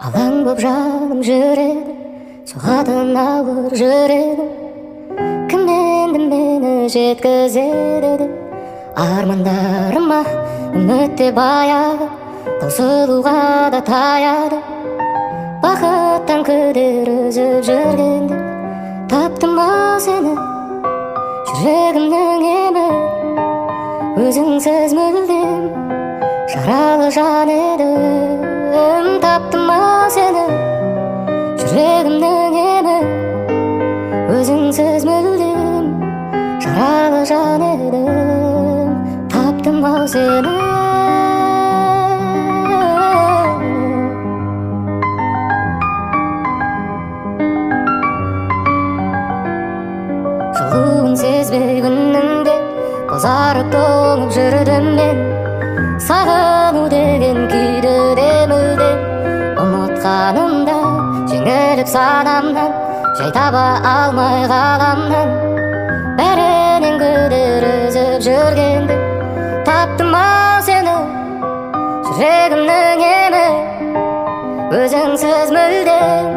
Алаң боп жаным жүреді, соғатын ауыр жүрегім. Кім енді мені жеткізеді деп армандарыма үміт те баяғы таусылуға да таяды. Бақыттан күдер үзіп жүргенде таптым ау сені, жүрегімнің емі. Өзіңсіз мүлдем жаралы жан едім. Таптым ау сені, жүрегімнің емі. Өзіңсіз мүлдем жаралы жан едім. Таптым ау сені. Жылуын сезбей күннің де бозарып тоңып жүрдім мен. Сағыну деген күйді де мүлдем ұмытқанымда, жеңіліп санамнан, жай таба алмай ғаламнан. Бәрінен күдер үзіп жүргенде таптым ау сені, жүрегімнің емі. Өзіңсіз мүлдем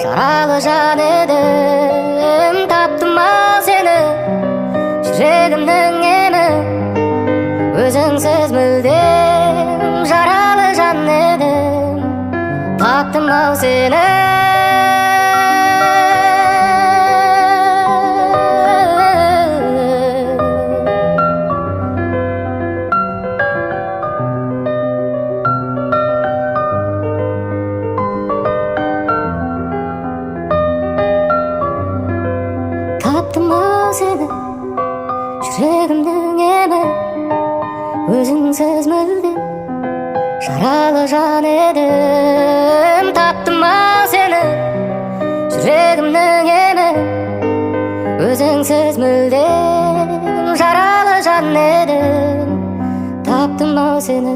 жаралы жан едім. Таптым ау сені, жүрегімнің емі. Өзіңсіз мүлдем жаралы жан едім. Таптым ау сені. Таптым ау сені, жүрегімнің емі. Өзіңсіз мүлдем жаралы жан едім. Таптым ау сені, жүрегімнің емі. Өзіңсіз мүлдем жаралы жан едім. Таптым ау сені.